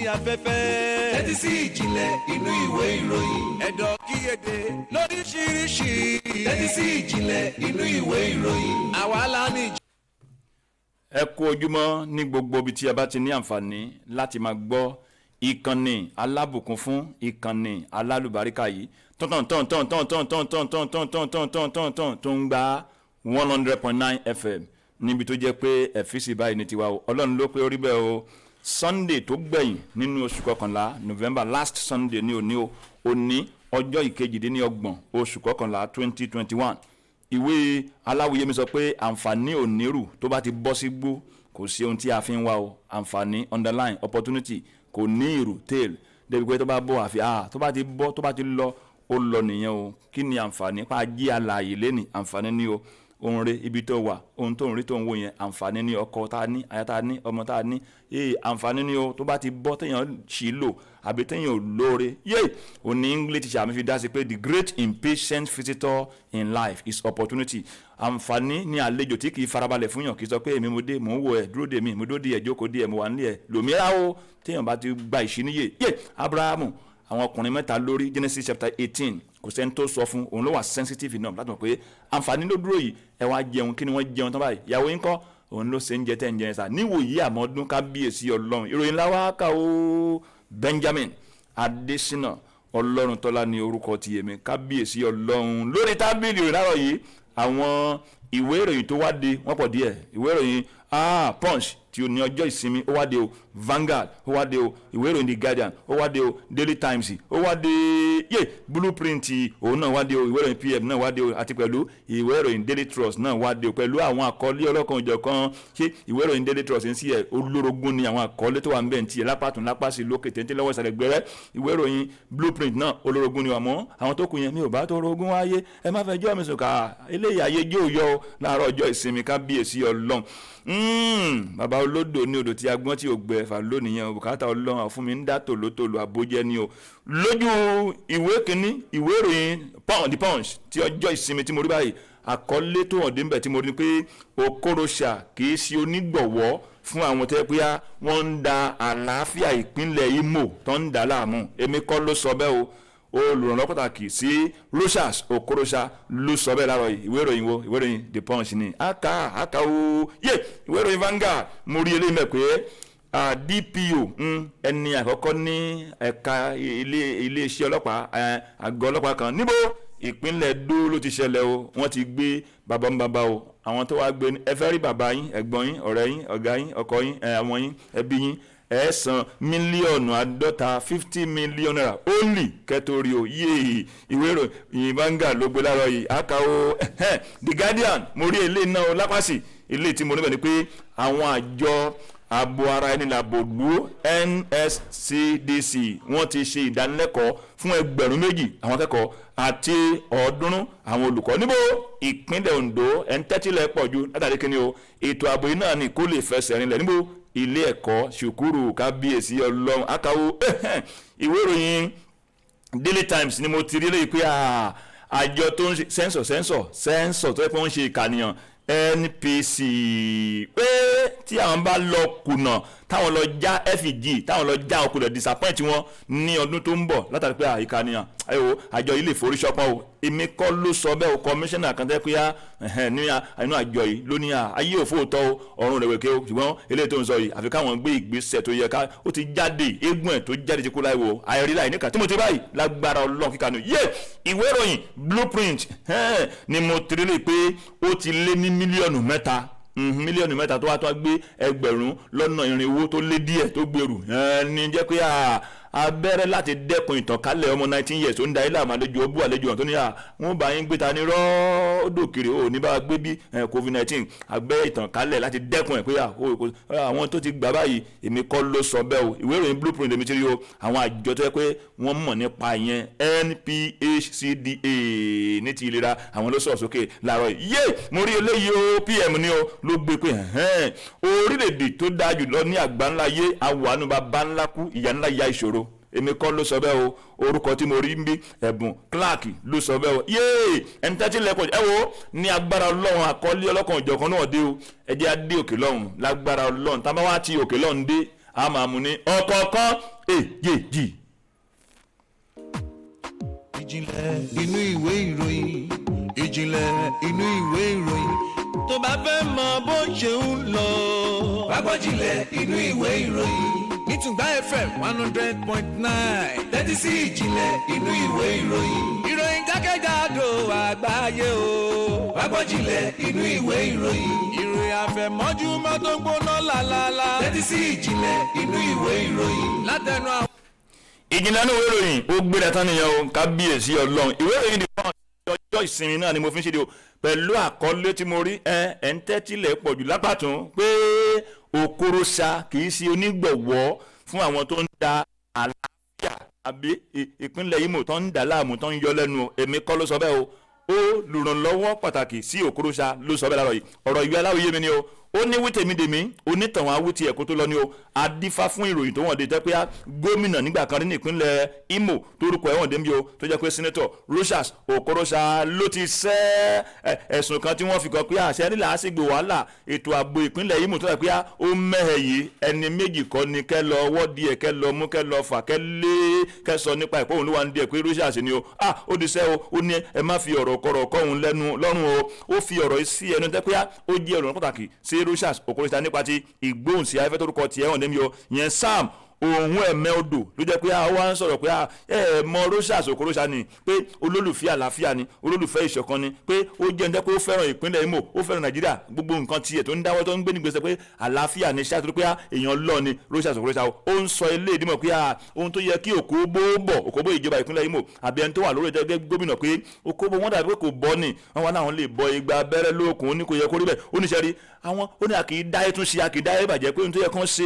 Afẹ́fẹ́. Tẹ́tí sí ìjìnlẹ̀ inú ìwé ìròyìn. Ẹ̀dọ̀ kíyèdè lóríṣiríṣi. Tẹ́tí sí ìjìnlẹ̀ inú ìwé ìròyìn. Àwa la ní. Ẹ kú ojúmọ́ ní gbogbo ibi tí a bá ti ní àǹfààní láti máa gbọ́ ìkànnì alábùkún fún, ìkànnì alálùbáríkà yìí, tán tán tán tán tán tán tán tán tán tán tán tán tán tán tó ń gba 100.9 FM, níbi tó jẹ́ pé ẹ̀fíìsì báyìí ní tiwa o. Ọlọ́run ló pé orí bẹ́ẹ̀ o. Sunday tó gbẹ̀yìn nínú oṣù kọkànlá, November, last Sunday ní òní o. Òní ọjọ́ ìkejìdínlọ́gbọ̀n oṣù kọkànlá, 2021. Ìwé aláwìyé mi sọ pé àǹfààní onírù tó bá ti bọ́ sí gbó, kò sí ohun tí a fi ń wá o. Àǹfààní, underline opportunity, kò ní ìrù, tail, débi pé tó bá bọ́ àfi tó bá ti bọ́, tó bá ti lọ, ó lọ nìyẹn o. Kí ni àǹfààní pa jí alààyè lẹ́nì? Àǹfààní ni o. Ohun re ibi tó wà, ohun tó ń rí, tó ń wò yẹn, àǹfààní ni. Ọkọ tá a ní, aya tá a ní, ọmọ tá a ní, ee, àǹfààní ni o. Tó bá ti bọ́, téèyàn ṣì lò àbí téèyàn ò lóore yé. Òní English teacher mi fi dá sí pé the great impatient visitor in life is opportunity. Àǹfààní ni àlejò tí kì í farabalẹ̀ fún yàn, kì í sọ pé èmi mo dé, mò ń wò ẹ́, dúró dè mí, mo dúró dè ẹ́, jókòó dè ẹ́, mo wà nílé ẹ̀ lòmíràn o. Téèyàn bá ti gba ìṣíníyè yé Abrahamu, àwọn ọkùnrin mẹ́ta lórí Genesis chapter 18, kò sẹ́ni tó sọ fún òun, ló wà sensitive enough láti mọ̀ pé àǹfààní ló dúró yìí. Ẹ wá jẹun. Kí ni wọ́n jẹun tán báyìí? Ìyàwó yín kọ́, òun ló ṣe ń jẹ tẹ́ ń jẹun sà níwòyí àmọ́dún. Kábíyèsí Ọlọ́run, ìròyìn ńlá wá kà ó. Benjamin Adésínà Ọlọ́run tọ́lá ní orúkọ ti èmi. Kábíyèsí Ọlọ́run, lórí tábìlì ìròyìn láàárọ̀ yìí, àwọn ìwé ìròyìn tó wá dé wọ́n pọ̀ díẹ̀. Ìwé ìròyìn Punch tí ó ní ọjọ́ ìsinmi, ó wá dé o. Vanguard, ó wá dé o. Ìwé ìròyìn The Guardian, ó wá dé o. Daily Times, ó wá dé. Yé, Blueprint, òun náà wá dé o. Ìwé ìròyìn PM náà wá dé o, àti pẹ̀lú ìwé ìròyìn Daily Trust náà wá dé o, pẹ̀lú àwọn àkọlé ọlọ́kan òjọ̀kan. Ṣé ìwé ìròyìn Daily Trust ń sí ẹ̀ olórogún ni àwọn àkọlé tó wà ń bẹ̀ ń tiẹ̀ lápàtún lápàsí, lókè téńté, lọ́wọ́ ìsàlẹ̀ gbẹrẹ́. Ìwé ìròyìn Blueprint náà, olórogún ni. Àmọ́ àwọn tó kù yẹn, mi ò bá tó rogún wáyé, ẹ má fẹ́ jọ́ mi sùn ká eléyìí ayé jẹ́ òyọ́ o láàárọ̀ ọjọ́ ìsinmi. Kábíyèsí Ọlọ́run, bàbá olódò ní odò tí agbọ́n tí ò gbẹ fà lónìí yẹn. Bùkátà Ọlọ́run àfún mi ń dá tòlótòló àbójẹ́ ni o. Lójú ìwé kínní ìwé ìròyìn The Punch tí ọjọ́ ìsinmi tí mo rí báyìí, àkọlé tó hàn dé ńbẹ̀ tí mo rí ni pé Okorocha kì í ṣe onígbọ̀wọ́ fún àwọn tó yẹ pé wọ́n ń da àlàáfíà ìpínlẹ̀ Imo tó ń dà láàmú. Èmi kọ́ ló sọ bẹ́ẹ̀ o. Olùrànlọ́wọ́ pàtàkì sí Rochas Okorocha ló sọ bẹ́ẹ̀ láàárọ̀ yìí. Ìwé ìròyìn wo? Ìwé ìròyìn The Punch ni. Aka aka o yé. Ìwé ìròyìn Vanguard, mo rí eléyìí mẹ́ pé DPO, ẹni àkọ́kọ́ ní ẹ̀ka iléeṣẹ́ ọlọ́pàá, àgọ́ ọlọ́pàá kan níbo, ìpínlẹ̀ Edo ló ti ṣẹlẹ̀ o. Wọ́n ti gbé bàbá ń bàbá o. Àwọn tó wá gbé ní ẹ fẹ́ rí bàbá yín, ẹ̀gbọ́n yín, ọ̀rẹ́ yín, ọ̀gá yín, ọkọ yín, àwọn yín, ẹbí yín, ẹ san mílíọ̀nù 50, ₦50 million only kẹtòrí o. Yéè, ìwé ìròyìn Vanguard ló gbé láàárọ̀ yìí. Àkà o. The Guardian, mo rí eléyìí náà o lápàsì. Eléyìí tí mo níbẹ̀ ni pé àwọn àjọ ààbò ara ẹni làbò dúró, NSCDC, wọ́n ti ṣe ìdánilẹ́kọ̀ọ́ fún 2,000 àwọn akẹ́kọ̀ọ́ àti 300 àwọn olùkọ́ níbo, ìpínlẹ̀ Ondo. Ẹ̀ ń tẹ́tílẹ̀ pọ̀ ju látàrí kíni o, ètò ààbò yìí náà ni kó lè fẹsẹ̀ rinlẹ̀ níbo, ilé ẹ̀kọ́ ṣùkúrù. Kábíyèsí Ọlọ́run, akáwó. Ìwé ìròyìn Daily Times ni mo ti rí léyìí pé àjọ tó ń ṣe sensor sensor sensor tó yẹ pé wọ́n ń ṣe ìkànìyàn, NPC, pé tí àwọn bá lọ kùnà, táwọn lọ já FG, táwọn lọ já ọkùnrin, disappoint wọn ní ọdún tó ń bọ̀ látàrí pé ìkànnìyàn ẹ wo àjọ yìí lè forí ṣọpọ́n o. Èmi kọ́ ló sọ bẹ́ẹ̀ o. Kọmíṣánná kan tẹ́ pé á ní inú àjọ yìí ló ní à ayé òfóòtọ́ o, ọ̀run rẹ̀ wẹ̀kẹ́ o. Ṣùgbọ́n eléyìí tó ń sọ yìí, àfi káwọn gbé ìgbésẹ̀ tó yẹ ká ó ti jáde, eégún ẹ̀ tó jáde ti kú láì wo àìrí láì níkà tí mo ti báyìí lágbára Ọlọ́run kíkanu yé. Ìwé ìròyìn Blueprint ni mo ti rí pé ó ti lé ní mílíọ̀nù 3, mílíọ̀nù 3 tó wá gbé 400,000 tó lé díẹ̀ tó gbèrú ní jẹ́ pé abẹ́rẹ́ láti dẹ́kun ìtànkálẹ̀ ọmọ 19 years tó ń da ilé àwọn àlejò ọbú àlejò hàn tó ní à wọ́n bá yín gbé ta ní rọ́ọ̀dọ̀kiri ò ní bá gbé bí COVID-19, abẹ́rẹ́ ìtànkálẹ̀ láti dẹ́kun ẹ̀ pé àwọn tó ti gbà báyìí. Èmi kọ́ ló sọ bẹ́ẹ̀ o. Ìwé ìròyìn Blueprint èmi ti rí o. Àwọn àjọ tó yẹ pé wọ́n mọ̀ nípa yẹn, NPHCDA, ní ti ìlera, àwọn ló sọ̀rọ̀ sókè láàárọ̀ yé. Mo rí eléyìí o. PM ni o ló gbé pé orílẹ̀-èdè tó dáa jù lọ ní àgbáńlá yé awàánu bàbá ńlá kú ìyá ńlá ya ìṣòro. Èmi kọ́ ló sọ bẹ́ẹ̀ o. Orúkọ tí mo rí ń bí, Ẹ̀bùn Clark ló sọ bẹ́ẹ̀ o. Yéè, ẹni tẹ́tí lẹ́kọ̀ọ́ ẹ wo ní agbára Ọlọ́run, àkọlé ọlọ́kan ìjọ̀kan náà dé o. Ẹ jẹ́ á dé òkè lọ́hùn lágbára Ọlọ́run. Tá a bá wá ti òkè lọ́hùn dé. A máa mú ní ọ̀kọ̀ọ̀kan èjèèjì. Ìjìnlẹ̀ inú ìwé ìròyìn, ìjìnlẹ̀ inú ìwé ìròyìn. Tó bá fẹ́ mọ bó ṣe ń lọ. Wá gbọ́ ìjìnlẹ̀ inú ìwé ìròyìn. Ní Tùngbá FM 100.9. Tẹ́tí sí ìjìnlẹ̀ inú ìwé ìròyìn. Ìròyìn jákèjádò àgbáyé o. Wá gbọ́ ìjìnlẹ̀ inú ìwé ìròyìn. Ìròyìn àfẹ̀mọ́júmọ́ tó ń gbóná lálálá. Tẹ́tí sí ìjìnlẹ̀ inú ìwé ìròyìn. Látẹnu àwọn. Ìjìnlẹ̀ inú ìwé ìròyìn, ó gbéra tán nìyẹn o. Kábíyèsí Ọlọ́run! Ìwé ìròyìn The Punch ọjọ́ ìsinmi náà ni mo fi ń ṣe de o, pẹ̀lú àkọlé tí mo rí. Ẹ ń tẹ́tílẹ̀ pọ̀ jù lápàtún pé Okorocha kì í ṣe onígbọ̀wọ́ fún àwọn tó ń da àlàáfíà àbí ìpínlẹ̀ Imo tó ń dà láàmú, tó ń yọ lẹ́nu o. Èmi kọ́ ló sọ bẹ́ẹ̀ o, olùrànlọ́wọ́ pàtàkì sí Okorocha ló sọ bẹ́ẹ̀ láàárọ̀ yìí. Ọ̀rọ̀ ìwé aláwòye mi ni o. Ó ní wítèmídèmí onítàn awítì ẹ̀kọ́ tó lọ ní o. Adífá fún ìròyìn tó wọ̀n dé jẹ́ pé gómìnà nígbà kan rí ní ìpínlẹ̀ Imo, torúkọ ẹ̀wọ̀n dé mi o, tó jẹ́ pé Senator Rochas Okorocha ló ti sẹ́ ẹ̀sùn kan tí wọ́n fi kàn pé àṣẹ nílà àṣegbè wàhálà ètò ààbò ìpínlẹ̀ Imo tó jẹ́ pé ó mẹ́hẹ̀ yìí. Ẹni méjì kọ́ ni kẹ́ lọ wọ́ọ̀dì ẹ̀, kẹ́ lọ mú, kẹ́ lọ fà, kẹ́ lé, kẹ́ sọ nípa ìpò òun ló wà ní díẹ̀ pé Rochas ni o. Ah, ó di sẹ́ o. Ó ní ẹ má fi ọ̀rọ̀ kọ̀rọ̀ kọ́ òun lẹ́nu lọ́rùn o. Ó fi ọ̀rọ̀ sí ẹnu tẹ́ pé ó jẹ́ ọ̀rọ̀ pàtàkì sí Rochas Okorocha nípa ti ìgbóhùnsí afẹ́fẹ́ torúkọ tiẹ̀ hàn lémi o, yẹn Sam òun ẹ̀mẹ́ odò ló jẹ́ pé a wá ń sọ̀rọ̀ pé a ẹ mọ Rochas Okorocha ni, pé olólùfẹ́ àlàáfíà ni, olólùfẹ́ ìṣọ̀kan ni, pé ó jẹ́ ẹni pé ó fẹ́ràn ìpínlẹ̀ Imo, ó fẹ́ràn Nàìjíríà. Gbogbo nǹkan tiẹ̀ tó ń dáwọ́, tó ń gbé nígbèsè pé àlàáfíà ni ṣáà, tó pé èèyàn lọ ni Rochas Okorocha. Ó ń sọ ilé ìdímọ̀ pé ohun tó yẹ kí Òkóbó bọ̀, Òkóbó ìjọba ìpínlẹ̀ Imo àbí ẹni tó wà lórí ẹgbẹ́ gómìnà, pé Òkóbó wọn dàbí pé kò bọ́ ni wọn wá láwọn lè bọ igba abẹ́rẹ́ lóòkùn. Ó ní kò yẹ kó rí bẹ́ẹ̀. Ó ní sẹ́rí àwọn, ó ní àkì í dá ètò ṣe, àkì í dá ìbàjẹ́, pé ohun tó yẹ kán ṣe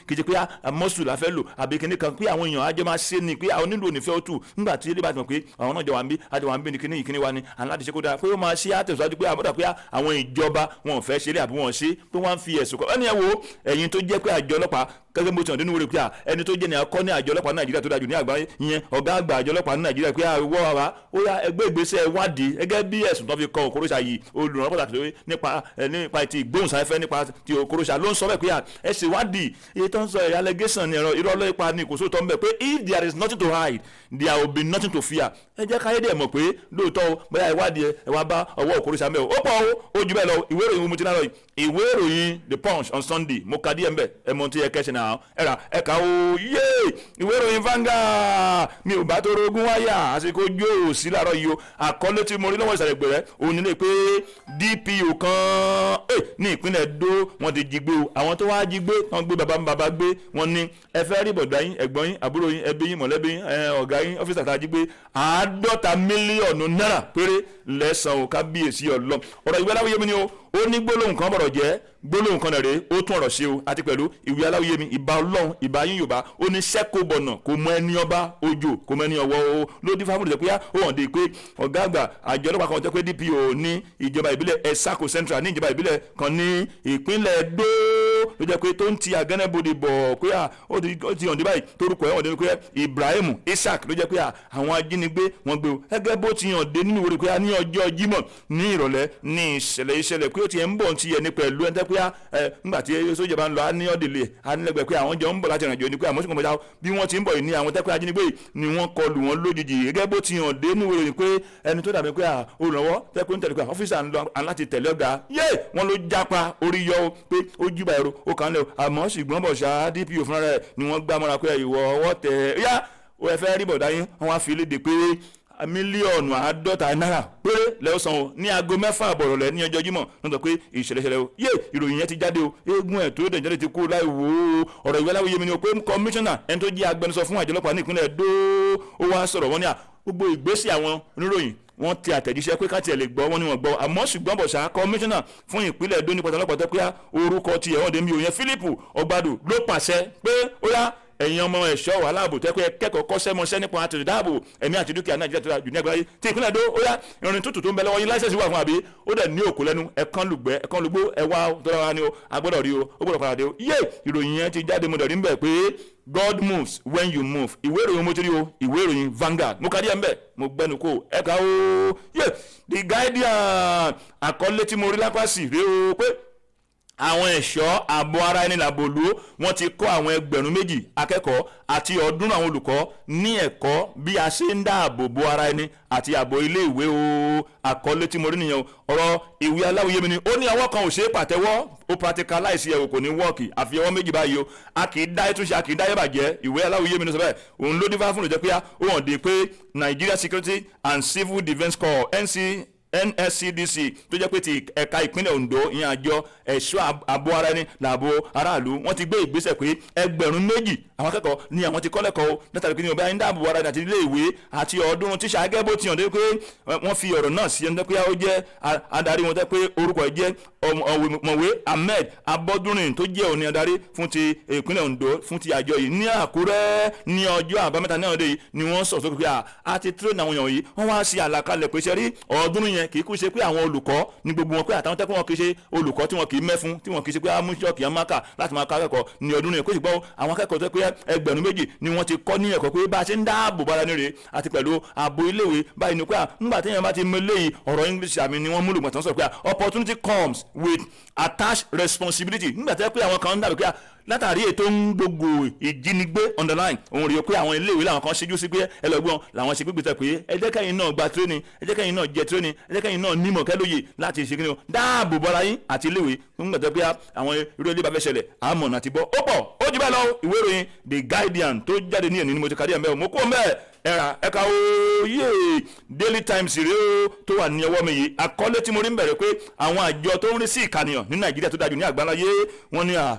kì í ṣe pé mọ́sù la fẹ́ lò àbí kíní kan, pé àwọn èèyàn àjọ máa ṣe ni, pé àwọn nílò onífẹ́ ó tù nígbà tí ilé bá ti mọ̀ pé àwọn náà jọ wà ń bí, àjọ wà ń bí ní kíní ìkíní wa ni àwọn láti ṣe kó dáa, pé ó máa ṣe àtẹ̀síwájú, pé àbọ̀dà pé àwọn ìjọba wọn ò fẹ́ ṣeré àbí wọn ṣe pé wọ́n á fi ẹ̀sùn kọ́ ẹni. Ẹ wo ẹ̀yin tó jẹ́ pé àjọ ọlọ́pàá, gẹ́gẹ́ bó ti hàn nínú rẹ̀, pé ẹni tó jẹ́ ní akọ́ ní àjọ ọlọ́pàá Nàìjíríà tó dájú ní àgbáyé, ìyẹn ọ̀gá àgbà àjọ ọlọ́pàá ní Nàìjíríà, pé àwọ̀ àwa ó yá ẹgbẹ́ ìgbésẹ̀ wádìí gẹ́gẹ́ bí ẹ̀sùn tó fi kọ Okorocha yìí. Olùrànlọ́wọ́ pàtàkì lórí nípa ti ìgbóhùnsáfẹ́fẹ́ nípa ti Okorocha ló ń sọ bẹ́ẹ̀ pé ẹ ṣe wádìí iye tó ń sọ ẹ̀yà allegation ní ẹ̀rọ irọ́ ọlọ́pàá ní kò sóòótọ́ ń bẹ̀, pé if there is nothing to hide, there will be nothing to fear. Ẹ jẹ́ káyé dẹ̀ mọ̀ pé lóòótọ́ o, bóyá ìwádìí ẹ wá bá ọwọ́ Okorocha mẹ́ o. Ó pọ̀ o, ó jù bẹ́ẹ̀ lọ. Ìwé ìròyìn mo ti náà lọ yìí, ìwé ìròyìn The Punch on Sunday, mo ka díẹ̀ ń bẹ̀. Ẹ mọ tí ẹ kẹ́sìn náà, ẹ rà ẹ kà ó yé. Ìwé ìròyìn Vanguard, mi ò bá tó rogún wáyà, àsìkò ojú òsì láàárọ̀ yìí o. Àkọlé tí mo rí lọ́wọ́ ìsàlẹ̀ gbẹ̀rẹ́ òun nílé pé DPO kan ní ìpínlẹ̀ Edo, wọ́n ti jí gbé o. Àwọn tó wáá jí gbé, wọ́n gbé bàbá bàbá gbé. Wọ́n ní ẹ fẹ́ rí bọ̀dá yín, ẹ̀gbọ́n yín, àbúrò yín, ẹbí yín, mọ̀lẹ́bí yín, ọ̀gá yín, ọ́fíìsì àtàjí gbé, 50 mílíọ̀nù náírà péré lẹ́sàn-án o. Kábíyèsí ọlọ́! Ọ̀rọ̀ ìwé aláwòye mi ni o. Ó ní gbólóhùn kan bọ̀rọ̀ jẹ́, gbólóhùn kan rèé, ó tún ọ̀rọ̀ ṣe o. Àti pẹ̀lú ìwé aláwòye mi, ìbà Ọlọ́run, ìbà yín Yorùbá. Ó ní sẹ́kò bọ̀nà kò mọ ẹni ọba, òjò kò mọ ẹni ọwọ́ o. Ló dín fáwọn olùjẹ́ pé ó hàn dé pé ọ̀gá àgbà àjọ ọlọ́pàá kan jẹ́ pé DPO ní ìjọba ìbílẹ̀ Ẹ̀sàkó Central ní ìjọba ìbílẹ̀ kan ní ìpínlẹ̀ Ẹdó ló jẹ́ pé tó ń ti àgánẹ́bodè bọ̀, pé ó ti hàn dé báyìí, torúkọ ẹ̀ hàn dé pé Ibrahim Isaac ló jẹ́ pé àwọn ajínigbé wọ́n gbé o. Gẹ́gẹ́ bó ti hàn dé nínú ìwé rẹ̀ pé ní ọjọ́ Jímọ̀ ní ìrọ̀lẹ́ ní ìṣẹ̀lẹ̀ ìṣẹ̀lẹ̀, pé ó ti ẹ̀ ń bọ̀ ti ẹ̀ ní pẹ̀lú ẹ̀ ń tẹ́ pé ẹ ńgbà tí sójà bá ń lọ á ní ọ̀dẹ̀lẹ̀ á nílẹ̀gbẹ̀ pé àwọn jọ ń bọ̀ láti ìrìnàjò ni, pé àmọ́ ṣùgbọ́n bí wọ́n ti ń bọ̀ yìí ní àwọn tẹ́ pé ajínigbé yìí ni wọ́n kọlù wọn lójijì. Gẹ́gẹ́ bó ti hàn dé nínú ìròyìn pé ẹni tó dàbí pé olùrànwọ́ tẹ́ pé ń tẹ̀lé pé ọ́fíìsà ń lọ láti tẹ̀lé ọ̀gá yé wọ́n ló jápa orí yọ o, pé ó júbà ẹ̀rọ ó kàn án lẹ̀ o. Àmọ́ ṣùgbọ́n bọ̀ ṣá, DPO fúnra rẹ̀ ni wọ́n gbá mọ́ra pé ìwọ ọwọ́ tẹ̀ yá ó, ẹ fẹ́ rí bọ̀dá yín. Wọ́n wá fi léde pé 50 mílíọ̀nù náírà péré lẹ́ọ̀sán o ní aago 6:30 ìrọ̀lẹ́ ní ọjọ́ Jímọ̀ ló ń sọ pé ìṣẹ̀lẹ̀ ṣẹlẹ̀ o. Yé, ìròyìn yẹn ti jáde o. Eégún ẹ̀ tó dẹ̀ jáde ti kú láì wò ó. Ọ̀rọ̀ ìwé aláwòye mi ni o, pé kọmíṣánná, ẹni tó jẹ́ agbẹnusọ fún àjọ ọlọ́pàá ní ìpínlẹ̀ Ẹdó, ó wá sọ̀rọ̀. Wọ́n ní à gbogbo ìgbésẹ̀ àwọn oníròyìn, wọ́n ti àtẹ̀jíṣẹ́ pé káti ẹ̀ lè gbọ́, wọ́n ní wọ́n gbọ́. Àmọ́ ṣùgbọ́n bọ̀ ṣá, kọmíṣánná fún ìpínlẹ̀ Ẹdó nípa ọlọ́pàá tó pé orúkọ tiẹ̀ wọ́n dé mi ò yẹn, Philip Ọgbádù, ló pàṣẹ pé ó yá, ẹ̀yin ọmọ ẹ̀ṣọ́ aláàbò tẹ́ pé kẹ́kọ̀ọ́ kọ́ṣẹ́mọṣẹ́ nípa àtẹ̀dáàbò ẹ̀mí àti dúkìá Nàìjíríà tó jù ní àgbáyé tí ìpínlẹ̀ Ẹdó, ó yá, ìrìn tútù tó ń bẹ lọ́wọ́ yín, license wà fún àbí ó dẹ̀ ní òkú lẹ́nu, ẹ̀kan lùgbẹ́ ẹ̀kan lùgbó, ẹ̀wá tó dára ni o, a gbọ́dọ̀ rí o, ó gbọ́dọ̀ padà dé o. Yé, ìròyìn yẹn ti jáde, mo dẹ̀ rí ń bẹ̀ pé God moves when you move. Ìwé ìròyìn mo ti rí o, ìwé ìròyìn Vanguard, mo ka díẹ̀ ń bẹ̀, mo gbẹnu kó ẹ̀ka o. Yé, The Guardian, àkọlé tí mo rí lápá sí rèé o, pé Àwọn ẹ̀ṣọ́ ààbò ara ẹni làbòlú, wọ́n ti kọ́ àwọn 2,000 akẹ́kọ̀ọ́ àti 300 àwọn olùkọ́ ní ẹ̀kọ́ bí a ṣe ń dáàbò bo ara ẹni àti ààbò ilé ìwé o. Àkọlé tí mo rí nìyẹn o. Ọ̀rọ̀ ìwé aláwìyé mi ni ó ní ọwọ́ kan ò ṣe é pàtẹ́wọ́, ó practicalize ẹ̀ kò ní wọ́ọ̀kì, àfi ọwọ́ méjì báyìí o. A kì í dá ètúnṣe, a kì í dá yẹ́bàjẹ́. Ìwé aláwìyé mi ni sọ bẹ́ẹ̀. Òun ló dífá fún ìjẹ́ pé ó hàn dé pé Nigeria Security and Civil Defence Corps, NSCDC, tó jẹ́ pé ti ẹ̀ka ìpínlẹ̀ Ondo, ìyẹn àjọ ẹ̀ṣọ́ ààbò ara ẹni làbò aráàlú, wọ́n ti gbé ìgbésẹ̀ pé 2,000 àwọn akẹ́kọ̀ọ́ ni àwọn ti kọ́ lẹ́kọ̀ọ́ látàrí pé ní ọba ẹni dáàbò ara ẹni àti ilé ìwé àti 300 tíṣà. Gẹ́gẹ́ bó ti hàn dé pé wọ́n fi ọ̀rọ̀ náà sí ẹni tó pé ó jẹ́ adarí wọn, tó pé orúkọ ẹ̀ jẹ́ Ọ̀mọ̀wé Ahmed Abọ́dúnrin, tó jẹ́ òní adarí fún ti ìpínlẹ̀ Ondo fún ti àjọ yìí ní Àkúrẹ́ ní ọjọ́ Àbámẹ́ta náà dé yìí ni wọ́n sọ sókè pé a ti train àwọn èèyàn yìí. Wọ́n wá sí àlàkalẹ̀ pé ṣe rí 300 yẹn, kì í kú ṣe pé àwọn olùkọ́ ní gbogbo wọn, pé àtàwọn tẹ́kọ̀ wọn kì í ṣe olùkọ́ tí wọn kì í mẹ́fun, tí wọn kì í ṣe pé amúṣọ́ọ̀kì amáka láti máa kọ́ akẹ́kọ̀ọ́ ní ọdún yẹn. Kó sì gbọ́, àwọn akẹ́kọ̀ọ́ tó pé 2,000 ni wọ́n ti kọ́ ní ẹ̀kọ́ pé bá a ṣe ń dáàbò bára ní rèé àti pẹ̀lú ààbò iléèwé báyìí ni, pé ńgbà téèyàn bá ti mọ eléyìí, ọ̀rọ̀ English àmì ni wọ́n múlò gbọ̀ntàn sọ pé opportunity comes with attached responsibility. Nígbà tó yẹ pé àwọn kan ń dàbí pé látàrí ètò ń gbogbo ìjínigbé underline òun rí o pé àwọn iléèwé làwọn kan ṣíjú sí pé ẹlọgbọ́n làwọn ṣe gbígbé pé ẹ jẹ́ kẹ́yìn náà gba training, ẹ jẹ́ kẹ́yìn náà jẹ training, ẹ jẹ́ kẹ́yìn náà nímọ̀ kẹ́lóye láti ṣe kíni o, dáàbò bọ́ra yín àti iléèwé. Nígbà tó pé àwọn irú ilé bá fẹ́ ṣẹlẹ̀, àmọ̀ náà ti bọ́ ó pọ̀ ó jù bẹ́ẹ̀ lọ. Ìwé ìròyìn The Guardian tó jáde ní ẹ̀ní ni mo ti kàdí ẹ̀ mẹ́ o. Mo kó mẹ́ẹ̀ ẹ̀rà ẹ̀ka oyè Daily Times rèé o tó wà ní ọwọ́ mi yìí. Àkọlé tí mo rí ń bẹ̀rẹ̀ pé àwọn àjọ tó ń rí sí ìkànìyàn ní Nàìjíríà tó dájú ní àgbáláyé, wọ́n ní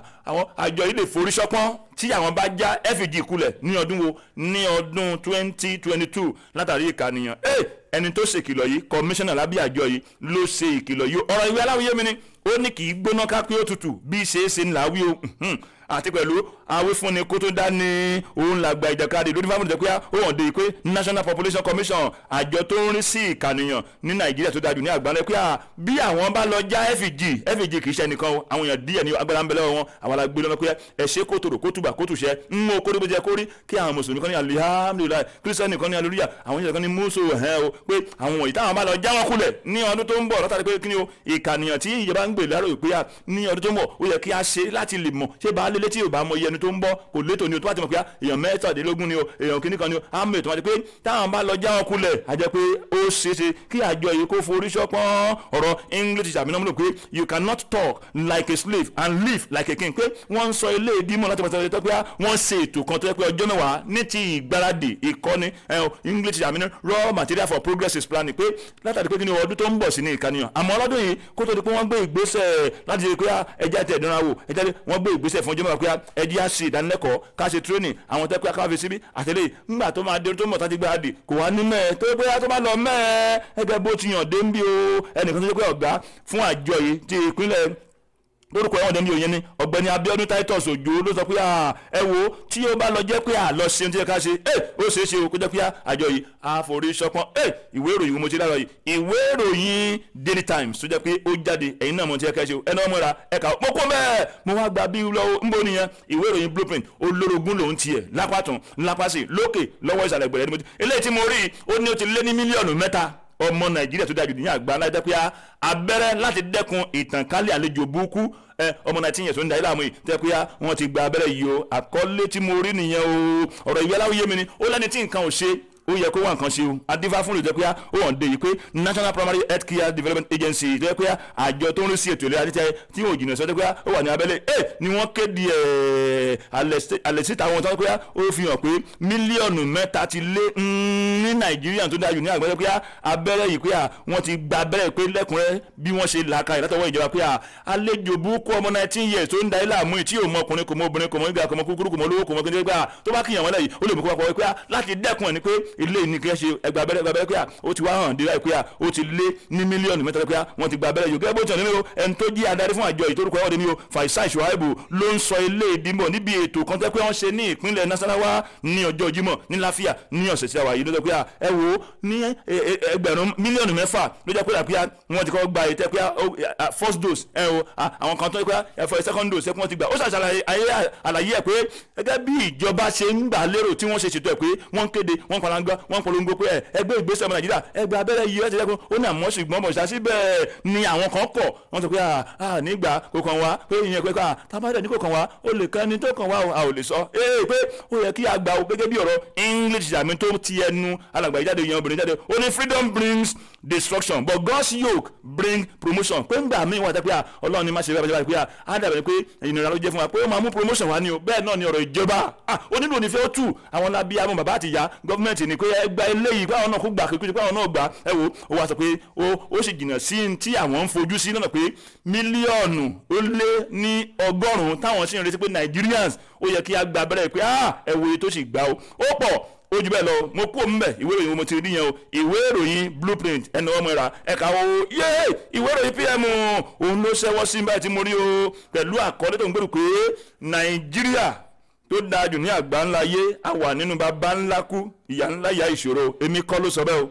àwọn àjọ yìí lè forí ṣọpọ́n tí àwọn bá já FG kulẹ̀ ní ọdún wo? Ní ọdún 2022 látàrí ìkànìyàn. Ẹni tó ṣèkìlọ̀ yìí, kọmíṣánná lábẹ́ àjọ yìí ló ṣe ìkìlọ̀ yìí. Ọ̀rọ̀ ìwé aláwìyé mi ni ó ní kì í gbóná ká pé ó tutù bí ṣe é ṣe ńlá wí o, àti pẹ̀lú awífúnni kó tó dá ní òun làgbà ìjàkadì lórí fáwọn ìjẹ́pẹ́. Ó hàn dé pé National Population Commission, àjọ tó ń rí sí ìkànìyàn ní Nàìjíríà tó dájú ní àgbáńlẹ̀, pé bí àwọn bá lọ já FG, FG kì í ṣe nìkan o, àwọn èèyàn díẹ̀ ní agbára ń bẹ lọ́wọ́ wọn. Àwọn alágbé lọ́mọ pé ẹ ṣe kó tòrò kó tùbà kó tùṣẹ́ ń mú kórí bó jẹ kórí, kí àwọn mùsùlùmí kan ní alihamudulilayi, kírísítẹ́nì kan ní aleluya, àwọn èèyàn kan ní mùsù ẹ̀ o, pé àwọn wọ̀nyí táwọn bá lọ já wọn kulẹ̀ ní ọdún tó ń bọ̀ látàrí pé kí ni o, ìkànìyàn tí ìjọba ń gbè lárò pé ní ọdún tó ń bọ̀ ó yẹ kí a ṣe láti lè mọ̀ ṣé baálé létí ò bá mọ iye ẹni tó ń bọ̀ kò létò ni o. Tó bá ti mọ̀ pé èèyàn 37 ni o, èèyàn kìíní kan ni o, á mọ̀ ètò wọn pé táwọn bá lọ já wọn kulẹ̀, á jẹ́ pé ó ṣeéṣe kí àjọ yìí kó forí ṣọpọ́n. Ọ̀rọ̀ English àmì náà múlò pé you cannot talk like a slave and live like a king, pé wọ́n ń sọ ilé ìdímọ̀ láti pàṣẹ tó pé wọ́n ṣe ètò kan tó yẹ pé ọjọ́ 10 ní ti ìgbáradì ìkọ́ni English àmì náà raw material for progress is planning, pé látàrí pé kí ni ọdún tó ń bọ̀ sí ní ìkànnìyàn. Àmọ́ ọlọ́dún yìí, kó tó di pé wọ́n gbé ìgbésẹ̀ láti ṣe pé ẹja tẹ̀ dánra wò, ẹja wọ́n gbé ìgbésẹ̀ fún ọjọ́ 10 pé ẹjẹ́ á ṣe ìdánilẹ́kọ̀ọ́, ká ṣe training àwọn tẹ́ pé ká fi síbí àtẹlẹ́. Ńgbà tó máa dé tó mọ̀ tá ti gbáradì kò wá ní mẹ́ẹ̀ tó pé tó bá lọ mẹ́ẹ̀ ẹgbẹ́ bó ti yàn dé ń bí o. Ẹnìkan tó jẹ́ pé ọ̀gá fún àjọ yìí ti ìpínlẹ̀ lórúkọ ẹ̀wọ̀n dẹ́mi òye ni Ọ̀gbẹ́ni Abíọ́dún Titus Òjó ló sọ pé ẹ wo, tí ó bá lọ jẹ́ pé àlọ́ ṣe ohun tí ẹ ká ṣe, ẹ ó ṣeé ṣe o kó jẹ́ pé àjọ yìí àforí ṣọpọ́n. Ẹ ìwé ìròyìn mo ti lára yìí, ìwé ìròyìn Daily Times tó jẹ́ pé ó jáde, ẹ̀yin náà mo ti ẹ ká ṣe o, ẹnu ọmọ ra ẹ̀ka mo kó mẹ́ẹ̀ mo wá gba bí lọ́wọ́ ń bó nìyẹn. Ìwé ìròyìn Blueprint olórogún lòún tiẹ̀ lápàtún lápàsì lókè lọ́wọ́ ìsàlẹ̀ gbẹ̀rẹ̀ ni mo ti eléyìí tí mo rí. Ó ní ó ti lé ní 3 mílíọ̀nù ọmọ Nàìjíríà tó dájú ní àgbà ńlá jẹ́ pé abẹ́rẹ́ láti dẹ́kun ìtànkálẹ̀ àlejò burúkú ọmọ 19 years tó ń da ilé àmọ́ yìí tẹ́ pé wọ́n ti gba abẹ́rẹ́ yìí o. Àkọlé tí mo rí nìyẹn o. Ọ̀rọ̀ ìwé aláwòye mi ni ó lẹ́ni tí nǹkan ò ṣe, ó yẹ kó wá nǹkan ṣe o. Adífá fún ìjọ pé ó hàn dé yìí pé National Primary Health Care Development Agency tó yẹ pé àjọ tó ń rí sí ètò ìlera títẹ tí yóò jìnnà sọ́jọ́ pé ó wà ní abẹ́lé ẹ̀ ni wọ́n kéde ẹ̀ alẹ́ síta wọn tó pé ó fi hàn pé 3 mílíọ̀nù ti lé ní Nàìjíríà tó dájú ní àgbẹ̀jọ́ pé abẹ́rẹ́ yìí pé wọ́n ti gba abẹ́rẹ́ pé lẹ́kùnrẹ́ bí wọ́n ṣe là kalẹ̀ látọwọ́ ìjọba pé àlejò burúkú ọmọ 19 years tó ń da ilé àmú tí yóò mọ ọkùnrin, kò mọ obìnrin, kò mọ gíga, kò mọ kúkúrú, kò mọ olówó, kò mọ kíndé, pé tó bá kíyàn wọ́n lẹ́yìn ó lè mú kó wá pọ̀ pé láti dẹ́kun ẹ̀ ni pé ilé ní kí ẹ ṣe ẹgbà abẹ́rẹ́, ẹgbà abẹ́rẹ́, pé ó ti wá hàn dé pé ó ti lé ní 3 mílíọ̀nù pé wọ́n ti gba abẹ́rẹ́ yìí. Gẹ́gẹ́ bó ti hàn nínú ẹni tó jí adarí fún àjọ ìtorúkọ ẹ̀wọ̀n ní o, Faisal Shuaibu ló ń sọ ilé ìdìbò níbi ètò kan tẹ́ pé wọ́n ṣe ní ìpínlẹ̀ Nasarawa ní ọjọ́ Jímọ̀ ní Láfíà ní ọ̀sẹ̀ tí a wà yìí ló jẹ́ pé ẹ wo ní ẹgbẹ̀rún 6 mílíọ̀nù ló jẹ́ pé wọ́n ti kọ́ gba ètò pé first dose ẹ o, àwọn kan tó pé ẹ̀fọ́ second dose ẹ wọ́n ti gbà. Ó ṣàṣàlàyé àlàyé ẹ̀ pé gẹ́gẹ́ bí ìjọba ṣe ń gbà lérò tí wọ́n ṣe ṣètò ẹ̀ pé wọ́n ń kéde wọ́n palango. ń gbọ́ wọ́n ń polongo pé ẹgbẹ́ ìgbésẹ̀ ọmọ Nàìjíríà, ẹgbẹ́ abẹ́rẹ́ yìí ẹ̀ṣẹ̀ lẹ́kùn. Ó ní àmọ́ ṣùgbọ́n bọ̀ ṣá síbẹ̀ ni àwọn kan kọ̀, wọ́n sọ pé à nígbà kò kàn wá, pé ìyẹn pé tábàdàn ní kò kàn wá, ó lè kàn ní tó kàn wá o, a ò lè sọ ee pé ó yẹ kí a gbà o. Gẹ́gẹ́ bí ọ̀rọ̀ English àmì tó ti ẹnu alàgbà yìí jáde, ìyẹn obìnrin jáde, ó ní freedom brings destruction, but God's yoke bring promotion, pé ńgbà míì wà tẹ́ pé Ọlọ́run ni má ṣe bẹ́ẹ̀ pé á dàbẹ̀ pé ìnira ló jẹ́ fún wa, pé ó máa mú promotion wá ní o. Bẹ́ẹ̀ náà ni ọ̀rọ̀ ìjọba ó nílò onífẹ́ ó tù àwọn lábí àwọn bàbá àti ìyá gọ́ọ̀mẹ̀ntì ni pé ẹ gba eléyìí, pé àwọn náà kó gbà kékeré, pé àwọn náà gbà. Ẹ wo, ó wá sọ pé ó sì jìnnà sí tí àwọn ń fojú sí lọ́nà pé 190 mílíọ̀nù táwọn sì ń retí pé Nigerians ó yẹ kí a gba abẹ́rẹ́, pé ẹ wo iye tó sì gbà ó pọ̀, ó jù bẹ́ẹ̀ lọ. Mo kú òun bẹ̀. Ìwé ìròyìn mo ti rí yẹn o, ìwé ìròyìn Blueprint, ẹnu ọmọ ìrà ẹ̀ka o. Yé, ìwé ìròyìn PM òun ló ṣẹ́wọ́ sí báyìí tí mo rí o, pẹ̀lú àkọlé tó ń gbèrú pé Nàìjíríà tó dáa jù ní àgbá ńlá yé, a wà nínú bàbá ńlá kú ìyá ńlá ìyá ìṣòro. Èmi kọ́ ló sọ bẹ́ẹ̀ o,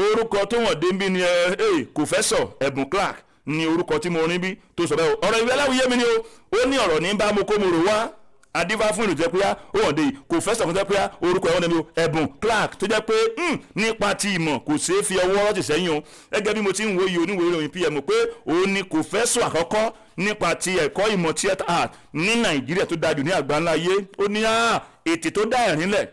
orúkọ tó wọ̀n dé ń bí ni ẹ Kòfẹ́sọ̀ Ẹ̀bùn Clark ni orúkọ tí mo rí bí tó sọ bẹ́ẹ̀ o. Ọ̀rọ̀ ìwé aláwìyé mi ni o. Ó ní ọ̀rọ̀ ní bá mo kó mo rò wá adífá fún ìlú jẹ́ pé ó wọ̀n dé yìí, kò fẹ́ sọ̀fún jẹ́ pé orúkọ ẹ̀wọ̀n dẹ́mi o, Ẹ̀bùn Clark, tó jẹ́ pé nípa ti ìmọ̀ kò ṣeé fi ọwọ́ rọ́ọ̀tì sẹ́yìn o. Gẹ́gẹ́ bí mo ti ń wo iye oníwèé ìròyìn PM pé òun ni kò fẹ́ sọ àkọ́kọ́ nípa ti ẹ̀kọ́ ìmọ̀ theatre art ní Nàìjíríà tó dájú ní àgbáńlá ayé. Ó ní ètè tó dá ẹ̀rín lẹ̀,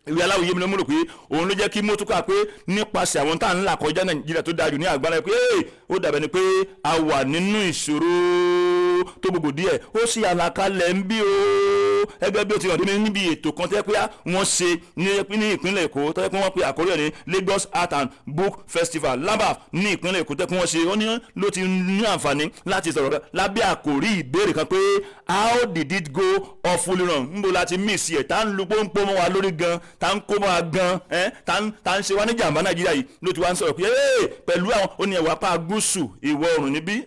ìwé aláwòye mi ló múlò pé òun ló jẹ́ kí mọ́tòkà pé nípasẹ̀ àwọn tá à ń là kọjá Nàìjíríà tó dájú ní àgbáńlá pé ó dàbẹ̀ ni pé a wà nínú ìṣòro tó gbogbo díẹ̀. Ó sì àlàkalẹ̀ ń bí o, ẹgbẹ́ bí ó ti hàn dé níbi ètò kan tẹ́ pé wọ́n ṣe ní ìpínlẹ̀ Èkó, tẹ́ pé wọ́n pe àkórí ẹ̀ ní Lagos Art and Book Festival, LABAF, ní ìpínlẹ̀ Èkó tẹ́ pé wọ́n ṣe. Ó ní ló ti ní àǹfààní láti sọ̀rọ̀ lábẹ́ àkórí ìbéèrè kan pé "How did it go awfully wrong?" Níbo la ti miss ẹ̀, tá ń lu pọ́npọ́n mọ́ wa lórí gan, tá ń kó mọ́ wa gan, tá ń ṣe wá ní jàǹbá Nàìjíríà yìí. Ló ti wá ń sọ̀rọ̀ pé pẹ̀lú àwọn ó ní ẹ̀wà apá gúúsù ìwọ̀ oòrùn níbí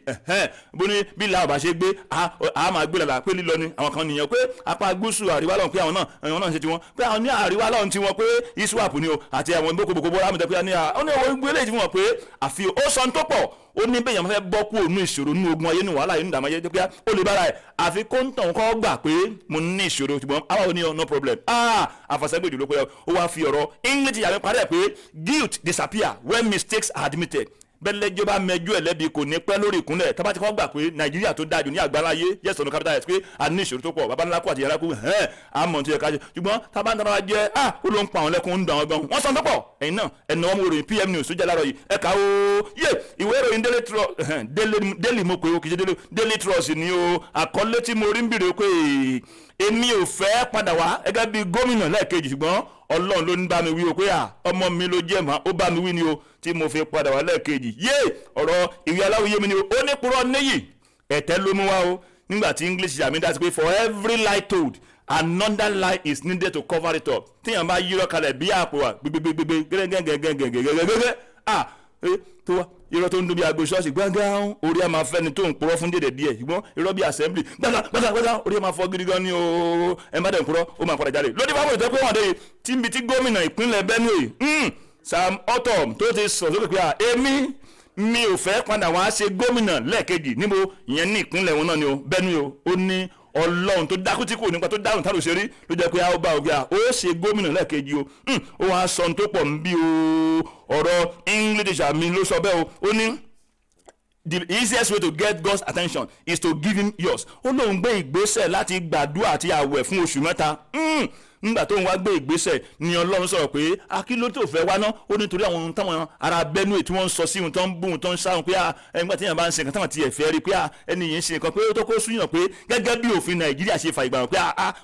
bó ní bí làwọn bá ṣe gbé a máa gbé lálàá pé lílọ ni àwọn kan nìyẹn, pé apá gúúsù àríwá lọ́hùn, pé àwọn náà ń ṣe tiwọn, pé àwọn ní àríwá lọ́hùn tiwọn, pé ISWAP ni o àti àwọn boko boko bó rámìtẹ́, pé ní ó ní owó gbélé tí wọ́n pé àfi ó sọ tó pọ̀. Ó ní bẹ́ẹ̀ yẹn fẹ́ bọ́ kúrò nínú ìṣòro, nínú ogun ayé, nínú wàhálà, nínú ìdààmú ayé, pé ó lè bára ẹ̀ àfi kó ń tàn kọ́ gbà pé mo ní ìṣòro, ṣùgbọ́n àwa ò ní no problem. Àfàsẹ́gbèjì ló pé ó wá fi ọ̀rọ̀ English yàrá parí ẹ̀ pé guilt disappear when mistakes are admitted. Bẹ́lẹ́jọ́ bá mẹjọ́ ẹ̀ lẹ́bi, kò ní pẹ́ lórí ìkúnlẹ̀. Tábà tí kò gbà pé Nàìjíríà tó dájú ní àgbáláyé, yes ọ̀nà capital S, pé a ní ìṣòro tó pọ̀, baba ńlá kú àti yàrá kú, ẹ̀hẹ́n àmọ́ tó yẹ ká ṣe, ṣùgbọ́n tábà ń tara jẹ́ ó ló ń pa àwọn lẹ́kùn, ń dùn àwọn gan, wọ́n sọ tó pọ̀. Ẹ̀yin náà ẹ̀nà ọmọ ìròyìn PM News tó jẹ́ láàárọ̀ yìí, ẹ̀ka o. Yé, ìwé ìròyìn Daily Trust, Daily mo pè o, kì í ṣe Daily, Daily Trust ni o. Àkọlé tí mo rí ń bìrè pé èmi ò fẹ́ padà wá gẹ́gẹ́ bí gómìnà lẹ́ẹ̀kejì, ṣùgbọ́n Ọlọ́run ló ń bá mi wí o, pé ọmọ mi ló jẹ́ mọ́, ó bá mi wí ni o tí mo fi padà wá lẹ́ẹ̀kejì. Yé, ọ̀rọ̀ ìwé aláwòye mi ni o. Ó ní purọ́ níyì ẹ̀tẹ́ ló mú wá o, nígbà tí English àmì dá sí pé for every lie told, another lie is needed to cover it up. Téèyàn bá yírọ̀ kalẹ̀ bí àpò wa gbégbégbégbé gẹ́gẹ́gẹ́gẹ́gẹ́gẹ́gẹ́gẹ́ tó wá irọ́ tó ń dún bí aago ṣọ́ọ̀ṣì gbángán, orí ẹ̀ máa fẹ́ ni tó ń purọ́ fún dédé díẹ̀, ṣùgbọ́n irọ́ bí assembly gbángán gbángán gbángán, orí ẹ̀ máa fọ́ gidi gan ni o. Ẹ̀ má dẹ̀ ń purọ́, ó máa padà jáde lórí fáwọn ìtọ́ pé wọ́n dé tí nbi tí gómìnà ìpínlẹ̀ Benue, Sam Ortom, tó ti sọ sókè pé èmi mi ò fẹ́ padà wá ṣe gómìnà lẹ́ẹ̀kejì níbo, ìyẹn ní ìpínlẹ̀ wọn náà ni o, Benue o. Ó ní Ọlọ́run tó dákú tí kò nípa tó dáhùn tá ló ṣe rí ló jẹ́ pé a ó bá òkè à ó ṣe gómìnà lẹ́ẹ̀kejì o. Ó wàá sọ ohun tó pọ̀ ń bí o. Ọ̀rọ̀ English àmì ló sọ bẹ́ẹ̀ o. Ó ní the easiest way to get God's attention is to give him yours. Ó lóun gbé ìgbésẹ̀ láti gbàdúrà àti àwẹ̀ fún oṣù 3. Nígbà tó ń wá gbé ìgbésẹ̀ ni Ọlọ́run sọ̀rọ̀ pé akíló tó fẹ́ wá ná. Ó nítorí àwọn ohun táwọn ará Benue tí wọ́n ń sọ sí ohun tó ń bú ohun tó ń sáhùn pé ẹgbẹ́ tí yẹn bá ń ṣe nǹkan táwọn ti ẹ̀fẹ́ rí pé ẹni yìí ń ṣe nǹkan pé ó tó kó súyàn, pé gẹ́gẹ́ bí òfin Nàìjíríà ṣe fà ìgbà pé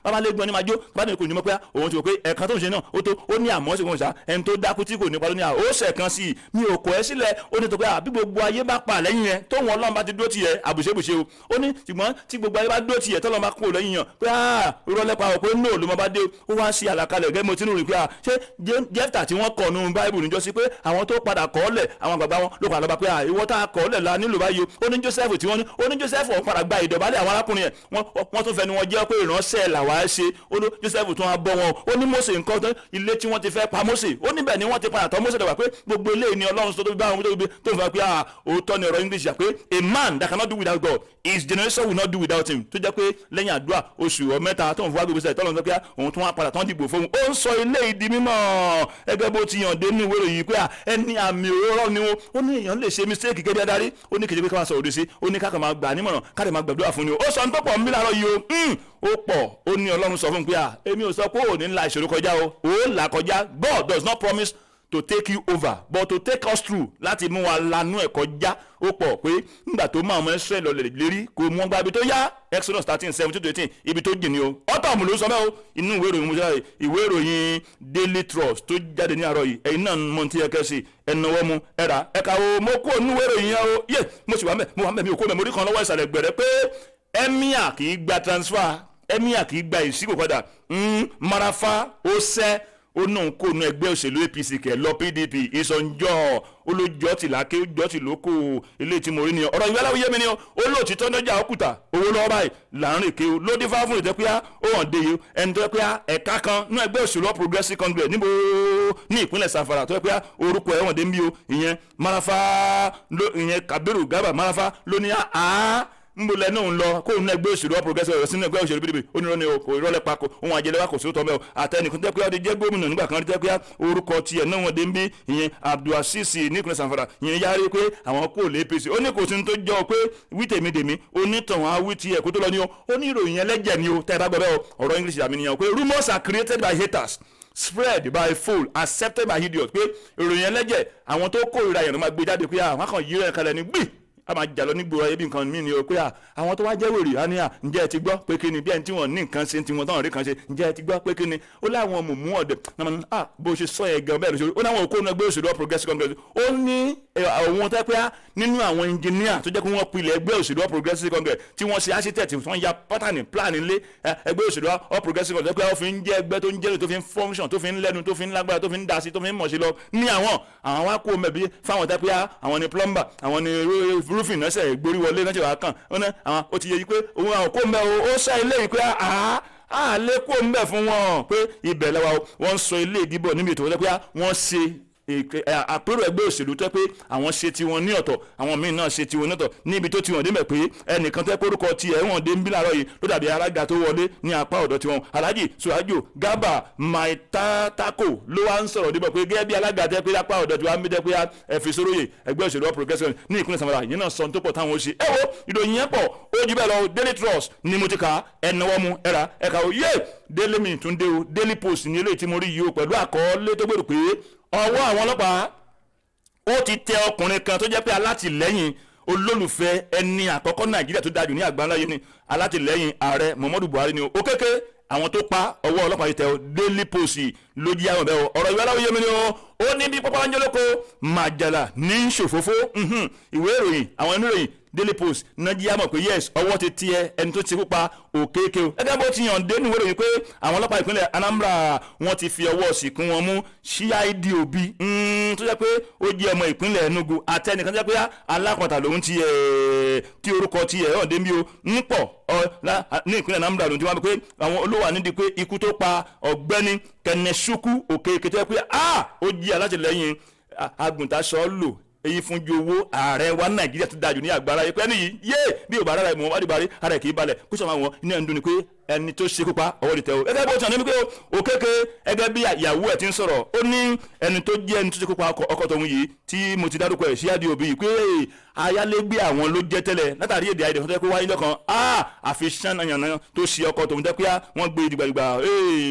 babalẹ́gbọ́n ní máa jó bá ní kò ní mọ̀ pé òun ti wò pé ẹ̀kan tó ń ṣe náà ó tó. Ó ní àmọ́ ṣe kò ń ṣá ẹni tó dákú tí kò nípa ló ní ó ṣẹ̀kan sí i, mi ò kọ̀ ẹ́ sílẹ̀. Ó ní tó pé bí gbogbo ayé bá pa lẹ́yìn yẹn, tóun Ọlọ́run bá ti dúró tiẹ̀ àbùṣebùṣe o. Ó ní ṣùgbọ́n tí gbogbo ayé bá dúró tiẹ̀, tọ́lọ́run bá kúrò lẹ́yìn yàn pé rọ́lẹ́pàá ò pé no ló máa bá dé. Ó wá sí àlàkalẹ̀ gẹ́gẹ́ mo ti ń rìn pé ṣé Jẹ́fítà tí wọ́n kọ̀ nù Báíbù níjọ́ sí pé àwọn tó padà kọ́ lẹ̀, àwọn àgbàgbà wọn ló padà lọ́ba pé ìwọ tá a kọ́ lẹ̀ la nílò báyìí o. Ó ní Joseph tí wọ́n ní, ó ní Joseph ọ̀hún padà gba ìdọ̀bálẹ̀ àwọn arákùnrin ẹ̀, wọ́n tún fẹnu wọn jẹ́ pé ìránṣẹ́ làwa ṣe. Ó ní Joseph tún wá bọ́ wọn. Ó ní Mósè nǹkan tó ilé tí wọ́n ti fẹ́ pa Mósè, ó níbẹ̀ ni wọ́n ti padà tọ́ Mósè dàgbà, pé gbogbo eléyìí ni Ọlọ́run tó bá wọn tó ń fa pé òótọ́ ni ọ̀rọ̀ English yà pé a man that cannot do without God, his generation will not do without him, tó jẹ́ pé lẹ́yìn àdúrà oṣù 3 tó ń fún wa gbogbo sẹ́yìn tọ́lọ́run tó pé òun tún wá wọ́n padà tán dìbò fóun. Ó ń sọ ilé ìdí mímọ́ ẹgbẹ́ bó ti yàn dé nínú ìwé ìròyìn pé ẹni àmì òróró ni wọn. Ó ní èèyàn lè ṣe mistake gẹ́gẹ́ bí adarí, ó ní kejì pé ká máa sọ òdì sí, ó ní ká kàn máa gbà nímọ̀ràn, ká lè máa gbàdúrà fún ni. Ó sọ ní tó pọ̀ ń bí láàárọ̀ yìí o. Ó pọ̀. Ó ní Ọlọ́run sọ fún un pé èmi ò sọ pé ò ní la ìṣòro kọjá o, ò là kọjá. God does not promise to take you over, but to take us through, láti mú wa lanú ẹ̀ kọjá. Ó pọ̀ pé nígbà tó máa ọmọ Israẹli lọ lérí kò mú ọgbà ibi tó yá, Exodus 13:17 to 18, ibi tó jìn ní o. Ọ̀tọ̀ ló sọ bẹ́ẹ̀ o. Inú ìwé ìròyìn musa, ìwé ìròyìn Daily Trust tó jáde ní àárọ̀ yìí, ẹ̀yin náà mọ̀ tí ẹ kẹ́ sí ẹnáwó mu ẹ̀rà ẹ̀ka o. Mo kó inú ìwé ìròyìn yẹn o. Yé, mo sì wà mẹ́, mo wà mẹ́, mi ò kó mẹ́. Mo rí kan lọ́wọ́ ìsàlẹ̀ gbẹ̀rẹ̀ pé emir kì í gba transfer, emir kì í gba ìsíkò padà. Marafa ó sẹ́, ó náà kó nu ẹgbẹ́ òṣèlú APC kẹ̀ lọ PDP. Ìsọ̀njọ́ olójọ́ tìlákè jọ́ tìlókò ilé tí mo rí ni ọ̀rọ̀ ìwé aláwọ̀ yé mi ni ó lóòtítọ́ lọ́jà òkúta owó lọ́wọ́ báyìí láàrin èké o ló dífá fún ìtẹ́pẹ́yà. Ó hàn dé yìí ẹni tó yẹ pé ẹ̀ka kan ní ẹgbẹ́ òṣèlú All Progressive Congress níbo ní ìpínlẹ̀ Zamfara tó yẹ pé orúkọ ẹ̀ wọ̀n dé ń bí o, ìyẹn Marafa, ìyẹn Kabiru Garba Marafa, ló ní àá nbọlẹ náà ń lọ kó nínú ẹgbẹ́ òṣèlú All Progressive Congress sínú ẹgbẹ́ òṣèlú PDP. Ó ní irọ́ ni o, kò irọ́ lẹ́pa kò ohun àjẹlẹ̀ wa kò sí tọ́ mẹ́ o. Àtẹnìkan tẹ́ pé ó ti jẹ́ gómìnà nígbà kan tẹ́ pé orúkọ tiẹ̀ náà wọ́n dé ń bí, ìyẹn Abdulrasheed nípínlẹ̀ Zamfara, ìyẹn yára pé àwọn kò lè APC. Ó ní kò sí ní tó jọ pé wí tèmi dèmi, onítàn á wí tiẹ̀ kó tó lọ ní o. Ó ní ìròyìn ẹlẹ́jẹ̀ ni o. Tẹ́ ẹ bá gbọ́ bẹ́ẹ̀ o, ọ̀rọ̀ English àmì nìyẹn pé rumours are created by haters, spread by fool, accepted by idiot, pé ìròyìn ẹlẹ́jẹ̀, àwọn tó kórìíra yẹn ló máa gbé jáde, pé àwọn kan yí rẹ̀ kalẹ̀ ní gbì a máa jà lọ nígboro ayé bí nǹkan mí ni o, pé àwọn tó wá jẹ́ wèrè á ní à, ǹjẹ́ ẹ ti gbọ́ pé kí ni, bí ẹni tí wọ́n ní nǹkan ṣe tí wọ́n tán rí kan ṣe, ǹjẹ́ ẹ ti gbọ́ pé kí ni? Ó láwọn mùmú ọ̀dẹ̀ náà, bó ṣe sọ yẹn gan bẹ́ẹ̀ ló ṣe. Ó láwọn òkú ẹgbẹ́ òṣèlú All Progressive Congress. Ó ní òun tẹ́ pé nínú àwọn engineer tó jẹ́ pé wọ́n pilẹ̀ ẹgbẹ́ òṣèlú All Progressive Congress, tí wọ́n ṣe architect, tí wọ́n ya pattern plan ilé ẹgbẹ́ òṣèlú All Progressive Congress, pé wọ́n fi ń jẹ́ ẹgbẹ́ tó ń jẹ́, tó fi ń function, tó fi ń lẹ́nu, tó fi ń lágbára, tó fi ń dasi, tó fi ń mọ̀ sí lọ ní àwọn wá kó mẹ̀bí fáwọn tẹ́ pé àwọn ni plumber, àwọn ni roofing náà ṣe gborí wọlé náà ṣe wàá kàn ó ní àwọn ó ti yẹ yí pé òun àwọn kó mẹ́ o. Ó ṣe ilé yìí pé àá lè kó mẹ́ fún wọn pé ibẹ̀ lẹ́wà wọ́n ń sọ ilé ìdìbò níbi ètò wọ́n pé wọ́n ṣe àpérò ẹgbẹ́ òṣèlú tó pé àwọn ṣe tiwọn ní ọ̀tọ̀, àwọn míín náà ṣe tiwọn ní ọ̀tọ̀, níbi tó tiwọn débẹ̀ pé ẹnìkan tó pé orúkọ tiẹ̀ wọ́n dé ń bí láàárọ̀ yìí ló dàbí alága tó wọlé ní apá ọ̀dọ̀ tiwọn, Alhaji Suraju Garba Maitatako, ló wá ń sọ̀rọ̀ débẹ̀ pé gẹ́gẹ́ bí alága tẹ́ pé apá ọ̀dọ̀ tiwọn ń bí tẹ́ pé ẹ fi sóróyè ẹgbẹ́ òṣèlú All Progressive ní ìpínlẹ̀ Zamfara, ìyẹn náà sọ tó pọ̀ táwọn ó ṣe. Ẹ wo, ìròyìn yẹn pọ̀, ó jù bẹ́ẹ̀ lọ. Daily Trust ni mo ti kà á, ẹ náwó mu ẹ rà ẹ kà ó. Yé, Daily mi tún dé o. Daily Post ní eléyìí tí mo rí yìí o, pẹ̀lú àkọọ́lé tó gbèrò pé ọwọ́ àwọn ọlọ́pàá ó ti tẹ ọkùnrin kan tó jẹ́ pé alátìlẹ́yìn olólùfẹ́ ẹni àkọ́kọ́ Nàìjíríà tó dájú ní àgbáńlá yìí ni, alátìlẹ́yìn ààrẹ Muhammadu Buhari ni o. Ó kéke àwọn tó pa, ọwọ́ ọlọ́pàá yìí tẹ o. Daily Post ló jí àwọn bẹ́ẹ̀ o. Ọ̀rọ̀ ìwé aláwọ̀ yẹmi ni o. Ó ní bí pápá ń jẹ́lóko màjàlá ní ṣòfófó. Ìwé ìròyìn, àwọn oníròyìn Daily Post nàìjíríà mọ̀ pé yes, ọwọ́ ti tiẹ̀ ẹni tó ti kópa Òkèèké o. Gẹ́gẹ́ bó ti yàn dé níwèé ìròyìn pé àwọn ọlọ́pàá ìpínlẹ̀ Anambra, wọ́n ti fi ọwọ́ sìnkún wọn mú CID Obi tó jẹ́ pé ó jẹ́ ọmọ ìpínlẹ̀ Enugu, àtẹnìkan tó jẹ́ pé alákọ̀ọ́ta lòun ti ẹ̀ tí orúkọ ti ẹ̀ hàn dé bí o ń pọ̀ ní ìpínlẹ̀ Anambra lòun ti wá pé àwọn olówó nídìí pé ikú tó pa ọ̀gbẹ́ni Kẹnẹsùkú Òkèèké tó jẹ́ pé ó jẹ́ alátìlẹ́yìn agùntàṣọ́ lò èyí fún ju owó ààrẹ wa Nàìjíríà tó dájú ní agbára yìí pé ẹni yìí yé bí ò bá rárá Muhammadu Buhari, ara ẹ̀ kì í balẹ̀ kó sọ ma wọn ní ẹni dún ni pé ẹni tó ṣekú pa, ọwọ́ ti tẹ̀ o. Gẹ́gẹ́ bó ti hàn ní pé Òkèké, gẹ́gẹ́ bí ìyàwó ẹ̀ ti ń sọ̀rọ̀, ó ní ẹni tó jẹ́ ẹni tó ṣekú pa ọkọ tòun yìí tí mo ti dárúkọ ẹ̀ síyáàdì òbí yìí, pé ayálégbé àwọn ló jẹ́ tẹ́lẹ̀. Látàrí èdè àìyedè tó jẹ́ pé wáyé lọ́kàn àfi ṣán yànnà tó ṣe ọkọ tòun jẹ́ pé wọ́n gbé dìgbàdìgbà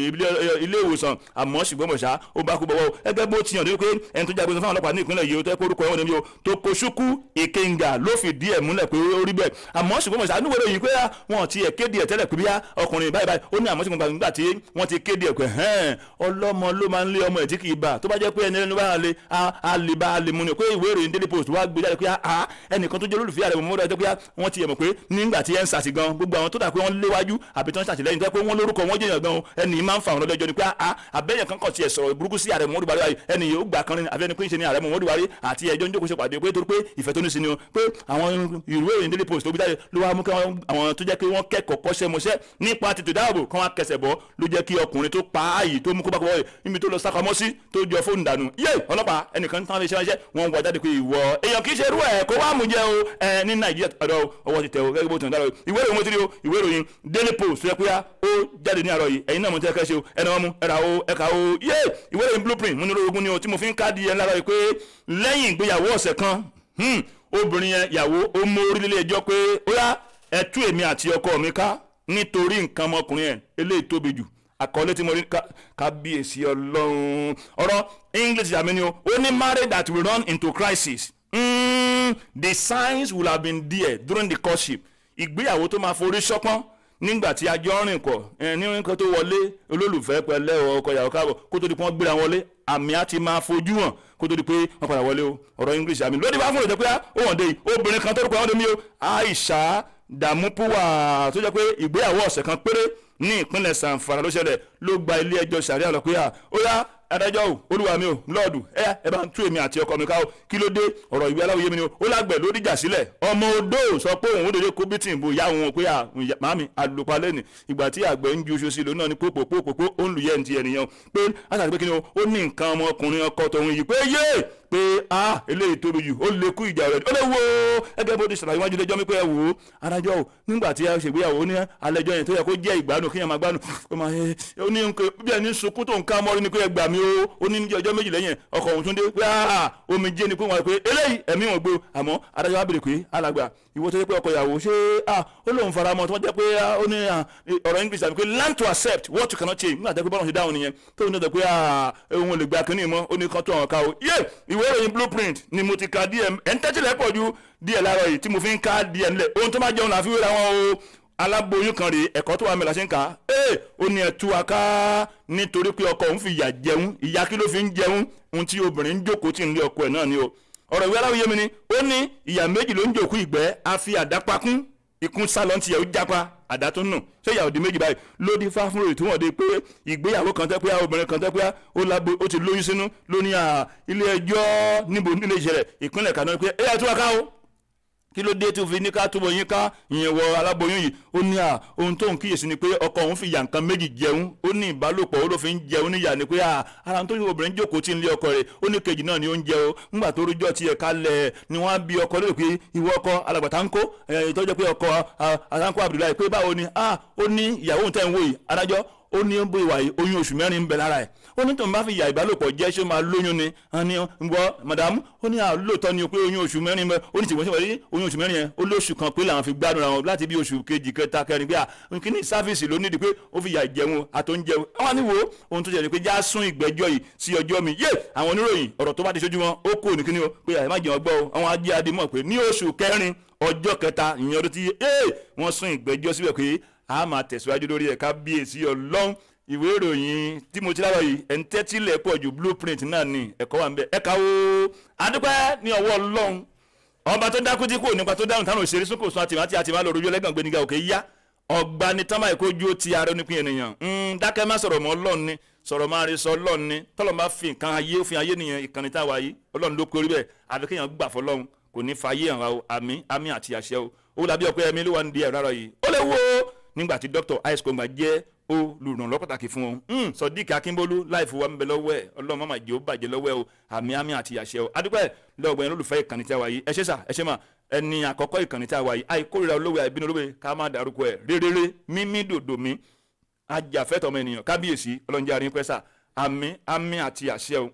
ilé ìwòsàn, àmọ́ ṣùgbọ́n mọ̀ṣá ó bá kú bọ̀wọ́. Gẹ́gẹ́ bó ti hàn ní pé ẹni tó jagun fáwọn ọlọ́pàá ní ìpínlẹ̀ yìí tó jẹ́ pé orúkọ ẹ̀wọ̀n ni o tó Tochukwu Ikenga ló fìdí ẹ̀ múlẹ̀ pé ó rí bẹ́ẹ̀. Àmọ́ ṣùgbọ́n mọ̀ṣá níwèé yìí pé wọn ti ẹ̀ kéde ẹ̀ tẹ́lẹ̀ pé bí ọkùnrin báyìí báyìí ó ní. Àmọ́ ṣùgbọ́n nígbà tí wọ́n ti kéde ẹ̀ pé ọlọ́mọ ló máa ń lé ọmọ ẹ̀ tí kì í bà, tó bá jẹ́ pé ẹni ẹni bá lè a lè bá a lè mú ni pé ìwé ìròyìn Daily Post wá gbé jáde pé ẹnìkan tó jẹ́ olólùfẹ́ ààrẹ Muhammadu Buhari pé wọ́n ti yẹ̀ mọ̀ pé nígbà tí ẹ̀ ń sàtì gan, gbogbo àwọn tó dà pé wọ́n léwájú àbí tó ń ṣàtìlẹ́yìn tó yẹ pé wọ́n lórúkọ wọ́n jẹ́yàn gan, ẹni máa ń fa àwọn ọlọ́jọ́ ni pé àbẹ́yẹn kan kàn tiẹ̀ sọ̀rọ̀ burúkú sí ààrẹ Muhammadu Buhari, ẹni yóò gbà kan ní àbí ẹni pé ń ṣe ni ààrẹ Muhammadu Buhari àti ẹjọ́ ń jókòó ṣe pàdé, pé torí pé ìfẹ́ tó ní sí ni o, pé àwọn ìwé ìròyìn Daily Post tó gbé jáde ló wá mú kí àwọn tó jẹ́ pé wọ́n kẹ́kọ̀ọ́ kọ́ṣẹ́ mọṣẹ́ ní Nípa tètè dáàbò kan wá kẹsẹ̀ bọ́ ló jẹ́ kí ọkùnrin tó pa ààyè tó mú kó bá kó bọ́ níbi tó lọ sápamọ́ sí tó jọ fóònù dànù. Yé ọlọ́pàá ẹnìkan tán lè ṣe ránṣẹ́, wọ́n wá jáde pé ìwọ èèyàn kì í ṣe irú ẹ̀ kó wá mú jẹ o. Ẹ ní Nàìjíríà ọ̀dọ̀ ọwọ́ ti tẹ̀ o, gẹ́gẹ́ bó ti ń dára o. Ìwé ìròyìn mo ti rí o, ìwé ìròyìn Daily Post tó yẹ pé ó jáde ní àárọ̀ yìí. Ẹ̀yin náà mo ti ẹ̀kẹ́ ṣe o, ẹ̀nà wọn mú ẹ̀rà o, ẹ̀ka o. Yé ìwé ìròyìn Blueprint mo ní olórogún ni o tí mo fi ń káàdì ẹ̀ lára yìí pé lẹ́yìn ìgbéyàwó ọ̀sẹ̀ kan, obìnrin yẹn yàwó ó mú orílẹ̀ ẹjọ́ pé ó yá, ẹ tú èmi àti ọkọ mi ká nítorí nǹkan ọmọkùnrin ẹ̀ eléyìí tóbi jù. Àkọlé tí mo rí, kábíyèsí Ọlọ́run, ọ̀rọ̀ English àmì ni o. Ó ní marriage that will run into crisis, the signs will have been there during the courtship. Ìgbéyàwó tó máa forí ṣọpọ́n nígbà tí a jọ ń rìn pọ̀ ní nǹkan tó wọlé, olólùfẹ́ pẹ̀lẹ́, ọkọ ìyàwó káàbọ̀, kó tó di pé wọ́n gbéra wọlé, àmì á ti máa fojú hàn kó tó di pé wọ́n padà wọlé o. Ọ̀rọ̀ English àmì lóde bá fún ìjọ pé ó wọ̀n dé yìí. Obìnrin kan tó rúkọ àwọn ọdún mi o, Aisha Dàmúpúwà, tó jẹ́ pé ìgbéyàwó ọ̀sẹ̀ kan péré ní ìpínlẹ̀ Zamfara ló ṣẹlẹ̀, ló gba ilé ẹjọ́ sàríà lọ pé ó yá, adájọ́ o, olúwa mi o, lọ́ọ̀dù, ẹ bá ń tú èmi àti ọkọ mi ká o. Kí ló dé? Ọ̀rọ̀ ìwé aláwòye mi ni o. Ó lágbẹ̀ ló dìjà sílẹ̀, ọmọ odó sọ pé òun ó dédé kó bítìn bò ìyá òun pé màmí àlùpàá lẹ́nu ìgbà tí àgbẹ̀ ń ju iṣu sí lónà náà ní pópòpópò ó ń lù yẹ́ ní ti ẹnìyàn pé látàrí pé kí ni o, ó ní nǹkan ọmọkùnrin ọkọ tòun yìí pé yé pé a eléyìí tóbi jù, ó lè kú ìjà rẹ̀, ó lè wo ẹgbẹ́ bó ti ṣàlàyé wájú lẹ́jọ́ mi pé ẹ wò ó, adájọ́ o, nígbà tí a ṣègbéyàwó ní alẹ́jọ́ yẹn tó yẹ kó jẹ́ ìgbádùn kéèyàn máa gbádùn, ó máa ó ní nǹkan bí ẹni sunkún tó ń ká mọ́rí ni pé ẹ gbà mí o. Ó ní ní ọjọ́ 2 lẹ́yìn ọkọ òun tún dé pé omi jẹ́ ni pé wọ́n pé eléyìí ẹ̀mí wọn gbé o. Àmọ́ adájọ́ wa béèrè pé alàgbà, ìwọ tó jẹ́ pé ọkọ ìyàwó ṣé ó lóun faramọ́ tó jẹ́ pé ó ní ọ̀rọ̀ English àbí pé learn to accept what you cannot change. Nígbà tó pé bọ́lá ṣe dáhùn nìyẹn tó ní ọ̀dọ̀ pé òun ò lè gba kínní mọ́, ó ní kan tó àwọn ká o. Yé ìwé ìròyìn Blueprint ni mo ti ka díẹ̀, ẹ̀ ń tẹ́tílẹ̀ pọ̀ ju díẹ̀ láàárọ̀ yìí tí mo fi ń ká díẹ̀ nílẹ̀. Ohun tó bá jẹun là fi wéra wọn o. Aláboyún kan rèé, ẹ̀kọ́ tó wà mẹ́la ṣe ń kà á. Ee, ó ní ẹ̀tú aká nítorí pé ọkọ òun fi ìyà jẹun. Ìyà kí ló fi ń jẹun? Ohun tí obìnrin ń jókòó tí ń lé ọkọ ẹ̀ náà ni o. Ọ̀rọ̀ ìwé aláwòye mi ni ó ní ìyà 2 ló ń jòkó ìgbẹ́, a fi àdá pakún ikún sálọ ti yẹ, ó jápa àdá tó nù, ṣé ìyàwó di 2 báyìí lódì fá fún ròyìn tó wọ́n de pé ìgbéyàwó kan tẹ́ pé obìnrin kan tẹ́ pé ó lábo ó ti lóyún sínú ló ní ilé ẹjọ́ níbo nílé ìṣẹ̀lẹ̀ ìpínlẹ̀ Kánò pé ẹ yà tó wá ká o, kí ló dé tó fi ní ká túbọ̀ yín ká ìyẹn wọ aláboyún yìí? Ó ní ohun tó ń kíyèsí ni pé ọkọ òun fi ìyà nǹkan 2 jẹun. Ó ní ìbálòpọ̀ ó ló fi ń jẹun níyà ni pé ara tó yẹ obìnrin jókòó tí ń lé ọkọ rẹ̀. Ó ní kejì náà ni ó ń jẹ o. Ńgbà tó rújọ́ tiẹ̀ kalẹ̀ ni wọ́n á bi ọkọ lórí pé ìwọ ọkọ alàgbà tá ń kó ìtọ́jọ́ pé ọkọ àtàǹkó Abdullahi pé báwo ni? Ó ní ìyàwó òun tẹ́ ń wò yìí, adájọ́, ó ní bó ìwà yìí, oyún oṣù 4 ń bẹ lára ẹ̀. Ó ní tóun bá fi ìyà ìbálòpọ̀ jẹ́, ṣé ó máa lóyún ni? Wọ́n ní gbọ́ madam, ó ní lóòótọ́ ni pé oyún oṣù 4 ń bẹ. Ó ní tìwọ́n síwájú oyún oṣù 4 yẹn, ó lóṣù kan pé làwọn fi gbádùn ra wọn láti bí oṣù kejì, kẹta, kẹrin, pé kíní sáfíìsì ló nídìí pé ó fi ìyà jẹun àtòúnjẹun. Wọ́n ní wo ohun tó ṣẹlẹ̀ pé já sún ìgbẹ́jọ́ yìí sí ọjọ́ mi. Yé àwọn oníròyìn, ọ̀rọ̀ tó bá ti ṣojú wọn ó kú òní kíní o pé àyè má jẹun ọgbọ́ o. Àwọn ajé adimọ̀ pé ní oṣù kẹrin ọjọ́ kẹta ìyẹn ọdún tí wọ́n sún ìgbẹ́jọ́ síbẹ̀ pé a máa tẹ̀síwájú lórí ẹ̀ka. Bíyèsí Ọlọ́run, ìwé ìròyìn tí mo ti lára yìí, ẹ̀ ń tẹ́tílẹ̀ pọ̀ ju Blueprint náà ni ẹ̀kọ́ wà ń bẹ̀. Ẹ̀ka o, adúpẹ́ ní ọwọ́ Ọlọ́run ọba tó dákú tí kò nípa tó dáhùn táwọn òṣèré sókò sun àtìmá tí àtìmá lórí ojú ẹlẹ́gàn gbẹ̀nìgà òkè yá ọgbà ni tán báyìí kójú ó ti ara onípín ènìyàn dákẹ́ má sọ̀rọ̀ mọ́ Ọlọ́run ni sọ̀rọ̀ máa rí sọ Ọlọ́run ni tọ́lọ́ bá fi nǹkan ayé ó fi ayé nìyẹn. Ìkànnì tá a wà yìí, Ọlọ́run ló kórí bẹ́ẹ̀, àfi kéèyàn gbà fọlọ́run kò ní fa ayé hàn wá o. Àmín, àmín àti àṣẹ o. Ó làbí ọpẹ́ ẹ̀mí ló wà ní díẹ̀ rárá yìí. Ó lè wo nígbà tí Dr. Ice Kongba jẹ́ olùrànlọ́ pàtàkì fún wọn. Sodiq Akínbólú láìfowó wa ń bẹ lọ́wọ́ ẹ̀, Ọlọ́run má mà jẹ́ ó bàjẹ́ lọ́wọ́ ẹ̀ o. Àmín, àmín àti àṣẹ o. Adúpẹ́ lọ́gbọ̀n yẹn lólùfẹ́ ìkànnì tí a wà yìí. Ẹ ṣé sà, ẹ ṣé mà. Ẹni àkọ́kọ́ ìkànnì tí a wà yìí, àìkórìíra olówó, àìbínú olówó, ká má dárúkọ ẹ̀ réréré, mímí dòdò mi, ajàfẹ́tọ̀ ọmọ ènìyàn, kábíyèsí ọlọ́njẹ́ àríyìn pẹ́sà. Àmín, àmín àti àṣẹ o.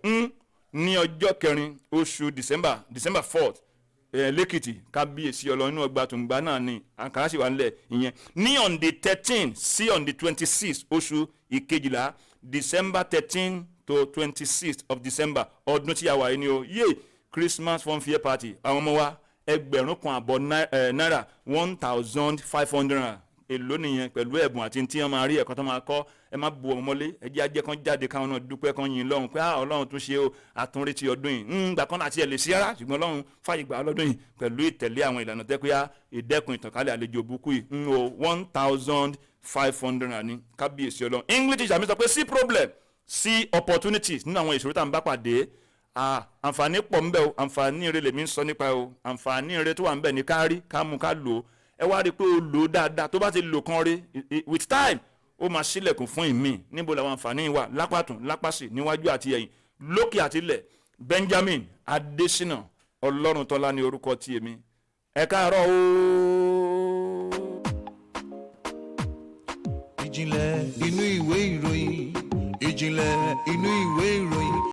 Ní ọjọ́ kẹrin oṣù December, December 4th, lẹ́kìtì, kábíyèsí Ọlọ́run, inú ọgbà tòǹgbà náà ni àǹkárá sì wà nílẹ̀. Ìyẹn ní on the 13 sí on the 26 oṣù ìkejìlá, December 13 to 26 of December ọdún tí a wà yìí ni o. Yé Christmas fun fair party àwọn ọmọ wa, 1500 náírà, 1,500 naira, èló nìyẹn pẹ̀lú ẹ̀bùn àti tí wọ́n máa rí, ẹ̀kọ́ tó máa kọ́. Ẹ má bu ọmọ mọ́lé, ẹ jẹ́ ajẹ́ kan jáde káwọn náà dúpẹ́ kan yìn lọ́hùn pé Ọlọ́run tún ṣe o, àtúnretí ọdún yìí gbà kan láti ẹ̀ lè sí ara, ṣùgbọ́n Ọlọ́run fàyè gbà lọ́dún yìí pẹ̀lú ìtẹ̀lé àwọn ìlànà tẹ́kọ̀yà ìdẹ́kun ìtànkálẹ̀ àlejò burúkú yìí o. 1,500 naira ní. Kábíyèsí Ọlọ́run. English teacher mi sọ pé see problem, see opportunities nínú àwọn ìṣòro tá à ń bá pàdé. Àǹfààní pọ̀ ńbẹ o. Àǹfààní ire lèmi ń sọ nípa o. Àǹfààní ire tó wà ńbẹ ní ká rí, ká mú, ká lò ó. Ẹ wá rí i pé o lò ó dáadáa. Tó bá ti lò kan rí, with time, ó máa ṣílẹ̀kùn fún ìmíì. Níbo làwọn àǹfààní wà? Lápàtún, lápàsì, níwájú àti ẹ̀yìn, lókè àti ilẹ̀. Benjamin Adesina Ọlọ́runtọ́lá ní orúkọ tí èmi. Ẹ káàárọ̀ ooo. Ìjìnlẹ̀ inú ìwé ìròyìn, ìjìnlẹ̀ inú ìwé ìròyìn.